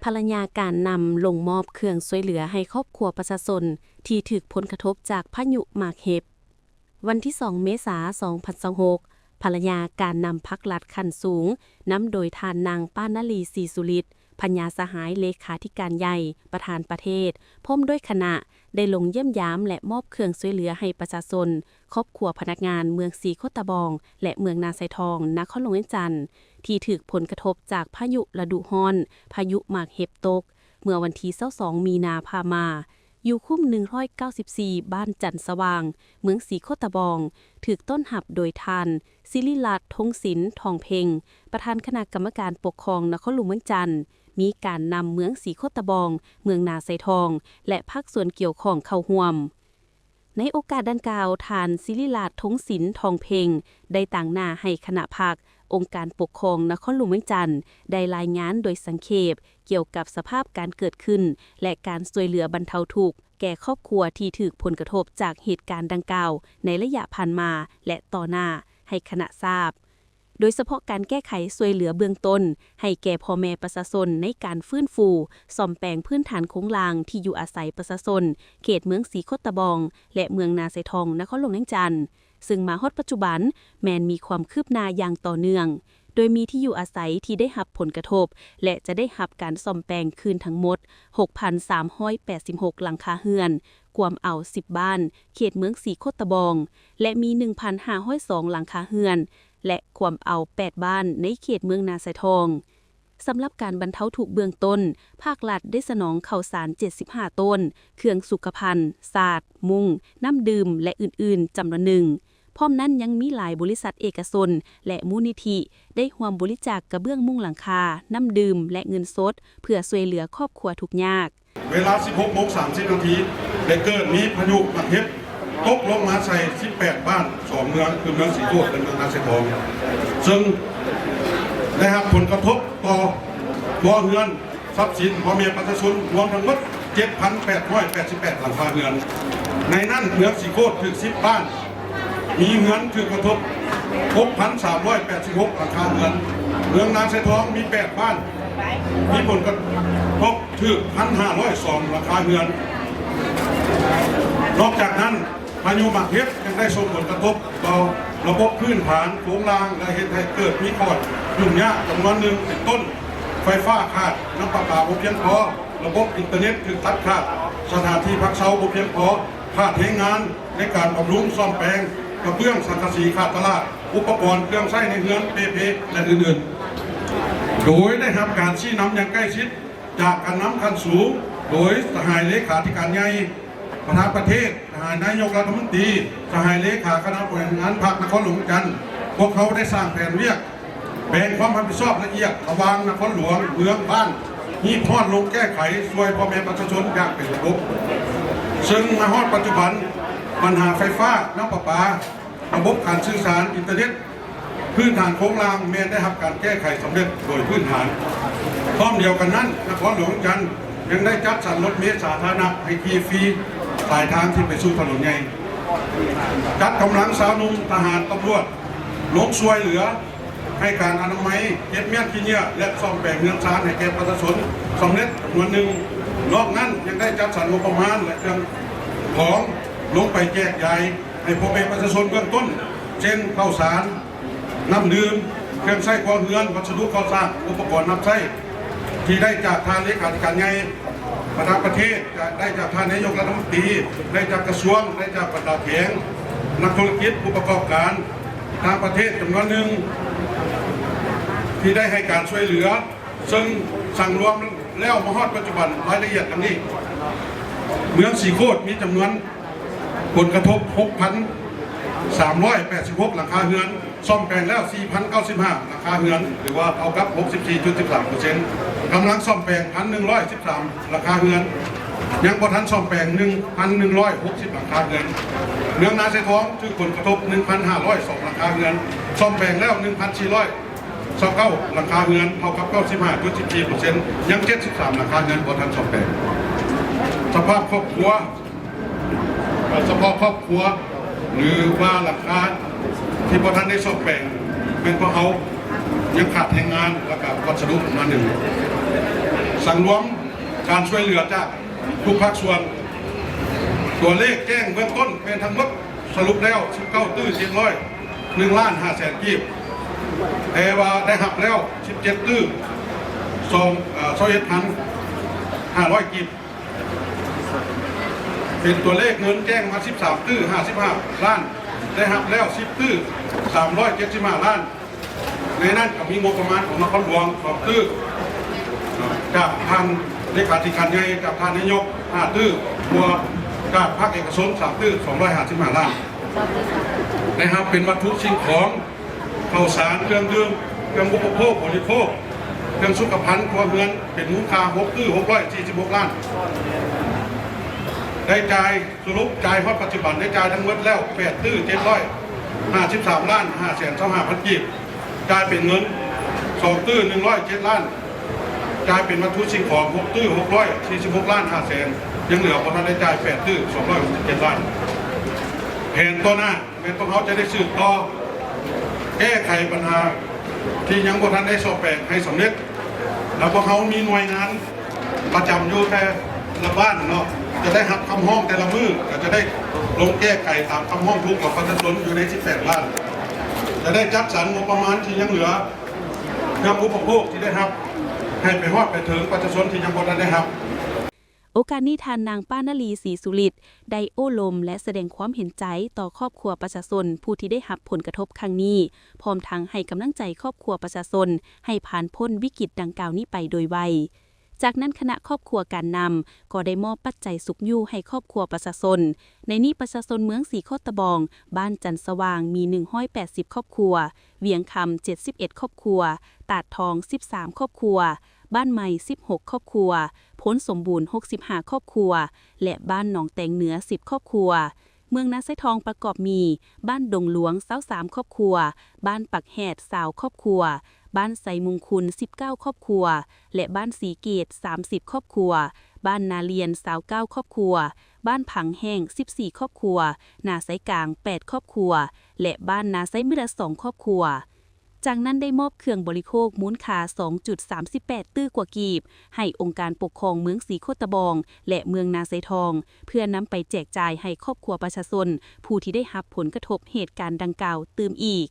ພະລະຍາການນຳລົງມອບເຄື່ອງຊ່ວຍເຫຼືອໃຫ້ຄອບຄົວປະຊາຊົນທີ່ຖືກຜົນກະທົບຈາກພາຍຸໝາກເຫັບ. ວັນທີສອງ ເມສາ ສອງພັນຊາວຫົກ ພະລະຍາການນຳພັກລັດຂັ້ນສູງ ນຳໂດຍທ່ານນາງ ປານາລີ ສີສຸລິດ ພະຍາສະຫາຍ ເລຂາທິການໃຫຍ່ ປະທານປະເທດ ພ້ອມດ້ວຍຄະນະ ໄດ້ລົງຢ້ຽມຢາມ ແລະ ມອບເຄື່ອງຊ່ວຍເຫຼືອໃຫ້ປະຊາຊົນ ຄອບຄົວພະນັກງານເມືອງສີໂຄດຕະບອງ ແລະ ເມືອງນາຊາຍທອງ ນະຄອນຫຼວງວຽງຈັນ ທີ່ຖືກຜົນກະທົບຈາກພາຍຸລະດູຮ້ອນ ພາຍຸໝາກເຫັບຕົກ ເມື່ອວັນທີຊາວສອງ ມີນາຜ່ານມາ ຢູ່ຄຸ້ມໜຶ່ງຮ້ອຍເກົ້າສິບສີ່ ບ້ານຈັນສະຫວ່າງ ເມືອງສີໂຄດຕະບອງ ຖືກຕ້ອນຮັບໂດຍທ່ານ ສິລິລາດ ທົງສິນ ທອງເພັງ ປະທານຄະນະກຳມະການປົກຄອງນະຄອນຫຼວງວຽງຈັນ, ມີການນຳເມືອງສີໂຄດຕະບອງ, ເມືອງນາຊາຍທອງ ແລະ ພາກສ່ວນກ່ຽວຂ້ອງເຂົ້າຮ່ວມ. ໃນໂອກາດດັ່ງກ່າວ, ທ່ານ ສິລິລາດ ທົງສິນ ທອງເພັງ ໄດ້ຕາງໜ້າໃຫ້ຄະນະພັກ ອົງການປົກຄອງນະຄອນຫຼວງວຽງຈັນ ໄດ້ລາຍງານໂດຍສັງເຂບກ່ຽວກັບສະພາບການເກີດຂຶ້ນ ແລະ ການຊ່ວຍເຫຼືອບັນເທົາທຸກແກ່ຄອບຄົວທີ່ຖືກຜົນກະທົບຈາກເຫດການດັ່ງກ່າວໃນໄລຍະຜ່ານມາ ແລະ ຕໍ່ໜ້າໃຫ້ຄະນະຊາບ. ໂດຍສະເພາະການແກ້ໄຂຊ່ວຍເຫຼືອເບື້ອງຕົ້ນໃຫ້ແກ່ພໍ່ແມ່ປະຊາຊົນໃນການຟື້ນຟູ, ສ້ອມແປງພື້ນຖານໂຄງລ່າງທີ່ຢູ່ອາໄສປະຊາຊົນເຂດເມືອງສີໂຄດຕະບອງ ແລະ ເມືອງນາຊາຍທອງ ນະຄອນຫຼວງວຽງຈັນ, ຊຶ່ງມາຮອດປັດຈຸບັນແມ່ນມີຄວາມຄືບໜ້າຢ່າງຕໍ່ເນື່ອງ, ໂດຍມີທີ່ຢູ່ອາໄສທີ່ໄດ້ຮັບຜົນກະທົບ ແລະ ຈະໄດ້ຮັບການສ້ອມແປງຄືນທັງໝົດ ຫົກພັນສາມຮ້ອຍແປດສິບຫົກ ຫຼັງຄາເຮືອນ, ກວມເອົາ ສິບ ບ້ານ ເຂດເມືອງສີໂຄດຕະບອງ ແລະ ມີ ໜຶ່ງພັນຫ້າຮ້ອຍສອງ ຫຼັງຄາເຮືອນ ແລະ ກວມເອົາ ແປດ ບ້ານ ໃນເຂດເມືອງນາຊາຍທອງ. ສຳລັບການບັນເທົາທຸກເບື້ອງຕົ້ນ, ພາກລັດໄດ້ສະໜອງເຂົ້າສານ ເຈັດສິບຫ້າ ໂຕນ, ເຄື່ອງສຸຂະພັນ, ສາດ, ມຸ້ງ, ນ້ຳດື່ມ ແລະ ອື່ນໆ ຈຳນວນໜຶ່ງ. ພ້ອມນັ້ນຍັງມີຫຼາຍບໍລິສັດເອກະຊົນ ແລະ ມູນນິທິ ໄດ້ຮ່ວມບໍລິຈາກກະເບື້ອງມຸງຫຼັງຄາ, ນ້ຳດື່ມ ແລະ ເງິນສົດ ເພື່ອຊ່ວຍເຫຼືອຄອບຄົວທຸກຍາກ. ເວລາສິບຫົກໂມງສາມສິບນາທີ ໄດ້ເກີດມີພາຍຸໝາກເຫັບຕົກລົງມາໃສ່ສິບແປດບ້ານ ສອງເມືອງ ຄືເມືອງສີໂຄດ ແລະ ເມືອງນາຊາຍທອງ ເຊິ່ງໄດ້ຮັບຜົນກະທົບຕໍ່ຄົວເຮືອນ ຊັບສິນພໍ່ແມ່ປະຊາຊົນລວມທັງໝົດ ເຈັດພັນແປດຮ້ອຍແປດສິບແປດ ຫຼັງຄາເຮືອນ. ໃນນັ້ນເມືອງສີໂຄດຖືກ ສິບ ບ້ານ ມີເຮືອນຖືກກະທົບ ຫົກພັນສາມຮ້ອຍແປດສິບຫົກ ຫຼັງຄາເຮືອນ. ເມືອງນາຊາຍທອງມີ ແປດ ບ້ານ ມີຜົນກະທົບຖືກ ໜຶ່ງພັນຫ້າຮ້ອຍສອງ ຫຼັງຄາເຮືອນ. ນອກຈາກນັ້ນ ພາຍຸໝາກເຫັບຍັງໄດ້ສົ່ງຜົນກະທົບຕໍ່ລະບົບພື້ນຖານໂຄງລ່າງ ແລະ ເຮັດໃຫ້ເກີດມີຂໍ້ຫຍຸ້ງຍາກຈຳນວນໜຶ່ງ ເປັນຕົ້ນ ໄຟຟ້າຂາດ, ນ້ຳປະປາບໍ່ພຽງພໍ, ລະບົບອິນເຕີເນັດຖືກຕັດຂາດ, ສະຖານທີ່ພັກເຊົາບໍ່ພຽງພໍ, ຂາດແຮງງານໃນການບຳລຸງສ້ອມແປງ, ກະເບື້ອງສັງກະສີຂາດຕະຫຼາດ, ອຸປະກອນເຄື່ອງໃຊ້ໃນເຮືອນເປ່ເພ ແລະ ອື່ນໆ. ໂດຍໄດ້ຮັບການຊີ້ນຳຢ່າງໃກ້ຊິດຈາກການນຳຂັ້ນສູງ ໂດຍສະຫາຍເລຂາທິການໃຫຍ່ ປະທານປະເທດ, ສະຫາຍນາຍົກລັດຖະມົນຕີ, ສະຫາຍເລຂາຄະນະບໍລິຫານງານພັກນະຄອນຫຼວງວຽງຈັນ, ພວກເຮົາໄດ້ສ້າງແຜນວຽກ ແບ່ງຄວາມຮັບຜິດຊອບລະອຽດລະຫວ່າງນະຄອນຫຼວງ, ເມືອງ, ບ້ານ, ຮີບຮ້ອນລົງແກ້ໄຂຊ່ວຍພໍ່ແມ່ປະຊາຊົນຢ່າງເປັນລະບົບ. ເຊິ່ງມາຮອດປັດຈຸບັນ, ບັນຫາໄຟຟ້າ, ນ້ຳປະປາ, ລະບົບການສື່ສານ, ອິນເຕີເນັດ, ພື້ນຖານໂຄງລ່າງແມ່ນໄດ້ຮັບການແກ້ໄຂສຳເລັດໂດຍພື້ນຖານ. ພ້ອມດຽວກັນນັ້ນ, ນະຄອນຫຼວງວຽງຈັນຍັງໄດ້ຈັດສັນລົດເມສາທາລະນະໃຫ້ຂີ່ຟຣີສາຍທາງທີ່ໄປສູ່ຖະໜົນໃຫຍ່, ຈັດກຳລັງຊາວໜຸ່ມ, ທະຫານ, ຕຳຫຼວດລົງຊ່ວຍເຫຼືອໃຫ້ການອະນາໄມ, ເກັບມ້ຽນຂີ້ເຫຍື້ອ ແລະ ສ້ອມແປງເຮືອນຊານໃຫ້ແກ່ປະຊາຊົນສຳເລັດຈຳນວນໜຶ່ງ. ນອກນັ້ນຍັງໄດ້ຈັດສັນງົບປະມານ ແລະ ເຄື່ອງຂອງລົງໄປແຈກຢາຍ ໃຫ້ພໍ່ແມ່ປະຊາຊົນເບື້ອງຕົ້ນ ເຊັ່ນ ເຂົ້າສານ, ນ້ຳດື່ມ, ເຄື່ອງໃຊ້ຄົວເຮືອນ, ວັດສະດຸກໍ່ສ້າງ, ອຸປະກອນຮັບໃຊ້ ທີ່ໄດ້ຈາກທ່ານເລຂາທິການໃຫຍ່ ປະທານປະເທດ, ຈະໄດ້ຈາກທ່ານນາຍົກລັດຖະມົນຕີ, ໄດ້ຈາກກະຊວງ, ໄດ້ຈາກບັນດາແຂວງ, ນັກທຸລະກິດ, ຜູ້ປະກອບການຕ່າງປະເທດຈຳນວນໜຶ່ງ ທີ່ໄດ້ໃຫ້ການຊ່ວຍເຫຼືອ. ເຊິ່ງສັງລວມແລ້ວມາຮອດປັດຈຸບັນ ລາຍລະອຽດດັ່ງນີ້: ເມືອງສີໂຄດມີຈຳນວນຜົນກະທົບ ຫົກພັນສາມຮ້ອຍແປດສິບຫົກ ຫຼັງຄາເຮືອນ, ສ້ອມແປງແລ້ວ ສີ່ພັນເກົ້າສິບຫ້າ ຫຼັງຄາເຮືອນ ຫຼືວ່າເທົ່າກັບ ຫົກສິບສີ່ຈຸດສິບສາມເປີເຊັນ, ກຳລັງສ້ອມແປງ ໜຶ່ງພັນໜຶ່ງຮ້ອຍສິບສາມ ຫຼັງຄາເຮືອນ, ຍັງບໍ່ທັນສ້ອມແປງ ໜຶ່ງພັນໜຶ່ງຮ້ອຍຫົກສິບ ຫຼັງຄາເຮືອນ. ເມືອງນາຊາຍທອງຖືກຜົນກະທົບ ໜຶ່ງພັນຫ້າຮ້ອຍສອງ ຫຼັງຄາເຮືອນ, ສ້ອມແປງແລ້ວ ໜຶ່ງພັນສີ່ຮ້ອຍ ຊາວເກົ້າ ຫຼັງຄາເຮືອນ, ເທົ່າກັບ ເກົ້າສິບຫ້າຈຸດສິບສີ່ເປີເຊັນ, ຍັງ ເຈັດສິບສາມ ຫຼັງຄາເຮືອນບໍ່ທັນສ້ອມແປງ. ສະພາບຄອບຄົວ, ສະເພາະຄອບຄົວ ຫຼືວ່າຫຼັງຄາທີ່ບໍ່ທັນໄດ້ສ້ອມແປງ ແມ່ນພວກເຮົາຍັງຂາດແຮງງານ ແລ້ວກະວັດສະດຸມາໜຶ່ງ. ສັງລວມການຊ່ວຍເຫຼືອຈາກທຸກພາກສ່ວນ. ຕົວເລກແຈ້ງເບື້ອງຕົ້ນແມ່ນທັງໝົດສະຫຼຸບແລ້ວສິບເກົ້າຕື້ເຈັດຮ້ອຍໜຶ່ງລ້ານຫ້າແສນກີບ, ແຕ່ວ່າໄດ້ຮັບແລ້ວສິບເຈັດຕື້ສອງ ເອີ່ ຊາວເອັດພັນຫ້າຮ້ອຍກີບ. ເປັນຕົວເລກເງິນແຈ້ງມາສິບສາມຕື້ຫ້າສິບຫ້າລ້ານ, ໄດ້ຮັບແລ້ວສິບຕື້ສາມຮ້ອຍເຈັດສິບຫ້າລ້ານ. ໃນນັ້ນກໍມີງົບປະມານຂອງນະຄອນຫຼວງສອງຕື້, ຈາກທ່ານເລຂາທິການໃຫຍ່, ຈາກທ່ານນາຍົກຫ້າຕື້, ບວກຈາກພາກເອກະຊົນສາມຕື້ສອງຮ້ອຍຫ້າສິບຫ້າລ້ານ. ໄດ້ຮັບເປັນວັດຖຸສິ່ງຂອງ, ເຂົ້າສານ, ເຄື່ອງດື່ມ, ເຄື່ອງອຸປະໂພກບໍລິໂພກ, ເຄື່ອງສຸຂະພັນຄົວເຮືອນ ເປັນມູນຄ່າຫົກຕື້ຫົກຮ້ອຍສີ່ສິບຫົກລ້ານ. ໄດ້ຈ່າຍ ສະຫຼຸບຈ່າຍຮອດປັດຈຸບັນໄດ້ຈ່າຍທັງໝົດແລ້ວແປດຕື້ເຈັດຮ້ອຍຫ້າສິບສາມລ້ານຫ້າແສນຊາວຫ້າພັນກີບ, ຈ່າຍເປັນເງິນສອງຕື້ໜຶ່ງຮ້ອຍເຈັດລ້ານ, ຈ່າຍເປັນວັດຖຸສິ່ງຂອງຫົກຕື້ຫົກຮ້ອຍສີ່ສິບຫົກລ້ານຫ້າແສນ, ຍັງເຫຼືອບໍ່ທັນໄດ້ຈ່າຍແປດຕື້ສອງຮ້ອຍຫົກສິບເຈັດລ້ານ. ແຜນຕໍ່ໜ້າແມ່ນພວກເຮົາຈະໄດ້ສືບຕໍ່ແກ້ໄຂບັນຫາທີ່ຍັງບໍ່ທັນໄດ້ຊອກແປງໃຫ້ສຳເລັດ, ແລ້ວພວກເຮົາມີໜ່ວຍງານ ປະຈຳຢູ່ແຕ່ລະບ້ານເນາະ, ຈະໄດ້ຮັບຄຳຮ້ອງແຕ່ລະມື້ ກໍຈະໄດ້ລົງແກ້ໄຂຕາມຄຳຮ້ອງທຸກຂອງປະຊາຊົນຢູ່ໃນສິບແປດບ້ານ, ຈະໄດ້ຈັດສັນງົບປະມານທີ່ຍັງເຫຼືອ ເຄື່ອງອຸປະໂພກທີ່ໄດ້ຮັບ ໃຫ້ໄປຮອດໄປເຖິງປະຊາຊົນທີ່ຍັງບໍ່ທັນໄດ້ຮັບ. ໂອກາດນີ້ ທ່ານນາງ ປານາລີ ສີສຸລິດ ໄດ້ໂອ້ລົມ ແລະ ສະແດງຄວາມເຫັນໃຈຕໍ່ຄອບຄົວປະຊາຊົນຜູ້ທີ່ໄດ້ຮັບຜົນກະທົບຄັ້ງນີ້, ພ້ອມທັງໃຫ້ກຳລັງໃຈຄອບຄົວປະຊາຊົນໃຫ້ຜ່ານພົ້ນວິກິດດັ່ງກ່າວນີ້ໄປໂດຍໄວ. ຈາກນັ້ນຄະນະຄອບຄົວການນຳກໍໄດ້ມອບປັດໄຈຊຸກຍູ້ໃຫ້ຄອບຄົວປະຊາຊົນ, ໃນນີ້ປະຊາຊົນເມືອງສີໂຄດຕະບອງ, ບ້ານຈັນສະຫວ່າງ ມີໜຶ່ງຮ້ອຍແປດສິບຄອບຄົວ, ວຽງຄຳ ເຈັດສິບເອັດຄອບຄົວ, ຕາດທອງ ສິບສາມຄອບຄົວ, ບ້ານໃໝ່ ສິບຫົກຄອບຄົວ, ໂພນສົມບູນ ຫົກສິບຫ້າຄອບຄົວ ແລະ ບ້ານໜອງແຕງເໜືອ ສິບຄອບຄົວ. ເມືອງນາຊາຍທອງປະກອບມີ ບ້ານດົງຫຼວງ ຊາວສາມຄອບຄົວ, ບ້ານປາກແຫດ ຊາວຄອບຄົວ, ບ້ານໄຊມຸງຄຸນ ສິບເກົ້າຄອບຄົວ ແລະ ບ້ານສີເກດ ສາມສິບຄອບຄົວ, ບ້ານນາລຽນ ຊາວເກົ້າຄອບຄົວ, ບ້ານຜັງແຫ້ງ ສິບສີ່ຄອບຄົວ, ນາໄຊກາງ ແປດຄອບຄົວ ແລະ ບ້ານນາໄຊເໝືອ ສອງຄອບຄົວ. ຈາກນັ້ນໄດ້ມອບເຄື່ອງບໍລິໂພກມູນຄ່າ ສອງຈຸດສາມສິບແປດຕື້ກວ່າກີບ ໃຫ້ອົງການປົກຄອງເມືອງສີໂຄດຕະບອງ ແລະ ເມືອງນາຊາຍທອງ ເພື່ອນຳໄປແຈກຈ່າຍໃຫ້ຄອບຄົວປະຊາຊົນຜູ້ທີ່ໄດ້ຮັບຜົນກະທົບເຫດການດັ່ງກ່າວຕື່ມອີກ.